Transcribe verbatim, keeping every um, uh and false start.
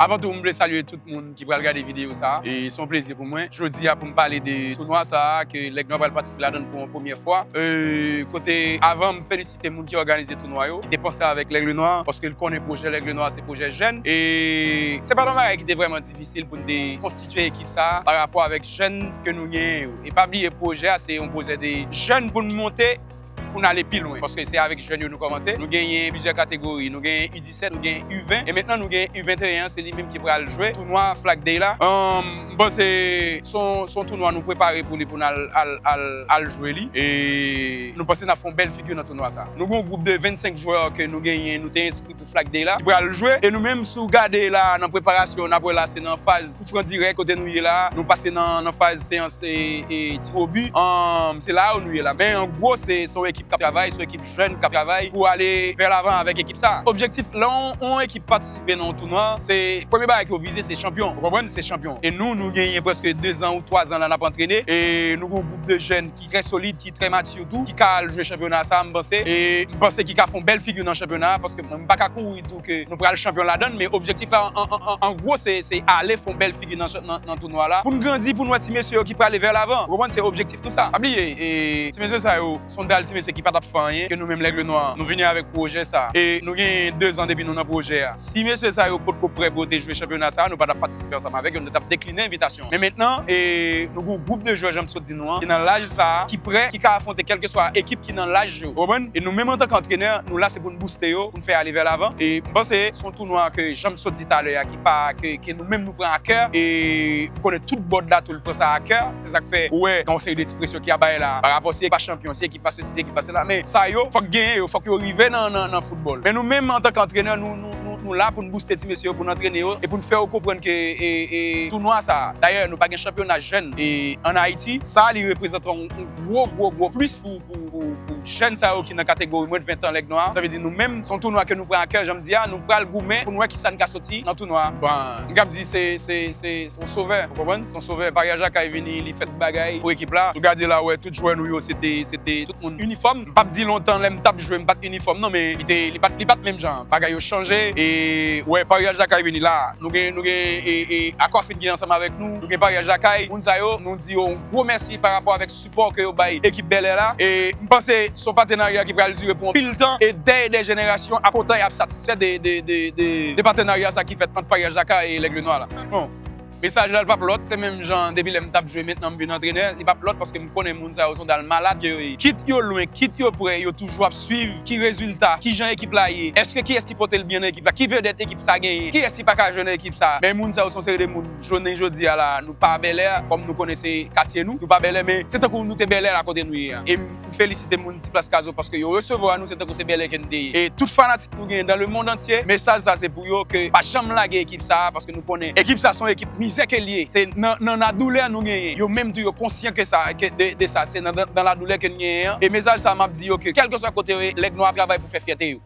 Avan tou, m vle salye tout moun ki pral gade videyo sa a. E se yon plezi pou mwen jodi a pou m pale de tounwa sa a ke Lèg Nwa pral patisipe ladan l pou yon premyè fwa. E, kote, avan m felisite moun ki òganize tounwa yo, ki te panse avèk Lèg Nwa, paske l konnen pwojè Lèg Nwa se pwojè jèn. E se pa t yon bagay ki te vrèman difisil pou n te konstitye ekip sa a pa rapò avèk jèn ke nou genyen yo. E pa bliye, pwojè a se yon pwojè de jèn pou n monte, pou n ale pi lwen. Paske se avèk jèn yo nou kòmanse. Nou genyen plizyè kategori. Nou genyen U disèt, nou genyen U ven, e mentnan nou genyen U venteyen, se li menm ki pral jwe tounwa Flag Day la. Ahn, m panse se yon, se yon tounwa nou prepare pou li, pou n al, al, al, al jwe li. E nou panse n ap fè yon bèl figi nan tounwa sa. Nou gen yon gwoup de vennsenk jwè ke nou genyen, nou te enskri pou Flag Day la, ki pral jwe. E nou menm, si w gade la, nan preparasyon, n ap wè la, se nan faz koufran dirèk kote nou ye la. Nou pase nan, nan faz seyans e, e tiro bi. Ahn, se la yo nou ye la. Men an gwo, se, se yon ekip k ap travay, se yon ekip jèn k ap travay pou ale vè lavan avèk ekip sa. Objektif, lè yon, yon ekip patisipe nan yon tounwa, se premye bagay ke yo vize, se chanpyon. Ou konprann? Se chanpyon. E nou, nou genyen prèske de zan ou twa zan la n ap antrene. E nou gen yon gwoup de jèn ki trè solid, ki trè mati tou, ki ka al jwe chanpyona sa, m panse. E m panse ki ka fè yon bèl figi nan chanpyona a, paske mwen, m pa ka kouri di w ke nou pral chanpyon ladan l, men objektif la, an, an, an, an gwo, se, se ale fè yon bèl figi nan, nan, nan tounwa la. Pou n grandi, pou n wè ti mesye yo ki prale vè lavan. Ou konprann? Se objektif tou sa. Pa bliye, e, ti mesye sa yo, se yon dal ti mesye ki pa t ap fè anyen, ke nou menm Lèg Nwa, nou vini avèk pwojè sa. E nou gen de zan depi nou nan pwojè a. Si mesye sa yo potko prè pou yo te jwe chanpyona sa, nou pa t ap patisipe ansanm avèk yo, nou t ap dekline envitasyon. Men mentnan, e, nou gen yon gwoup de jwè, jan m sot di nou an, ki nan laj sa, ki prè, ki ka afwonte kèlkeswa ekip ki nan laj yo. Ou konprann? E nou menm antanke antrenè, nou la se pou n bouste yo, pou n fè ale vè lavan. E m panse se yon tounwa ke, jan m sot di talè a, ki pa, ke, ke nou menm nou pran a kè. E m konnen tout bòd la tou l pran sa a kè. Se sa k fè ou wè gen yon seri de ti presyon ki ap bay la. Pa rapò si ekip pa chanpyon, si ekip pa sesi, si ekip pa sela. Men sa yo, fòk genyen yo, fòk yo rive nan, nan, nan foutbòl. Men nou menm, antanke antrenè, nou, nou, nou, nou la pou n bouste ti mesye yo, pou n antrene yo, e pou n fè yo konprann ke, e, e, tounwa sa. Dayè, nou pa gen chanpyona jèn, e, ann Ayiti. Sa, li reprezante yon, yon gwo, gwo, gwo plis pou, pou, pou, pou jèn sa yo ki nan kategori mwens de ven tan Lèg Nwa. Sa vle di nou menm, se yon tounwa ke nou pran a kè, jan m di a, nou pral goumen pou n wè kisa n ka soti nan tounwa a. Bon, m kab di se, se, se, se yon sovè, ou konprann? Se yon sovè. Paryaj Lakay vini, li fè tout bagay pou ekip la. Ou gade la, ou wè, tout jwè nou yo, se te, se te tout moun inifòm. M p ap di lontan, lè m t ap jwe, m pa t inifòm, non, men li te, li pa t, li pa t menm jan. Bagay yo chanje, e, ou wè, Paryaj Lakay vini la. Nou gen, nou gen, e, e, Aquafit ki ansanm avèk nou. Nou gen Paryaj Lakay. Moun sa yo, nou di yo yon gwo mèsi pa rapò avèk sipò ke yo bay ekip Bèlè la. E m panse se yon patenarya ki pral dire pou yon pil tan. E dè e dè jenerasyon ap kontan e ap satisfè de, de, de, de, de patenarya sa ki fèt ant Paryaj Lakay e Lèg Nwa la. Bon. Mesaj la, li p ap lòt, se menm jan depi lè m t ap jwe, mentnan m vin antrenè, li p ap lòt paske m konnen moun sa yo se yon dal malad ke yo ye. Kit yo lwen, kit yo prè, yo toujou ap swiv ki rezilta, kijan ekip la ye, èske kiyès ki pote l byen nan ekip la, ki vedèt ekip sa genyen, kiyès ki pa ka jwe nan ekip sa. Men moun sa yo se yon seri de moun, jounen jodi a la, nou pa Bèlè, kòm nou konnen se katye nou, nou pa Bèlè, men se tankou nou te Bèlè la kote nou ye a. E m felisite moun Ti Plas Kazo paske yo resevwa nou, se tankou se Bèlè ke n te ye. E tout fanatik nou genyen dans le monde entier, mesaj sa se pou yo ke pa janm lage ekip sa a, paske nou konnen ekip sa se yon ekip mizè ke l ye. Se nan, nan, nan doulè nou genyen. Yo menm tou yo konsyan ke sa, ke de, de sa. Se nan, nan, nan la doulè ke n genyen an. E mesaj sa a m ap di yo ke kèlkeswa kote yo ye, Lèg Nwa ap travay pou fè fyète yo.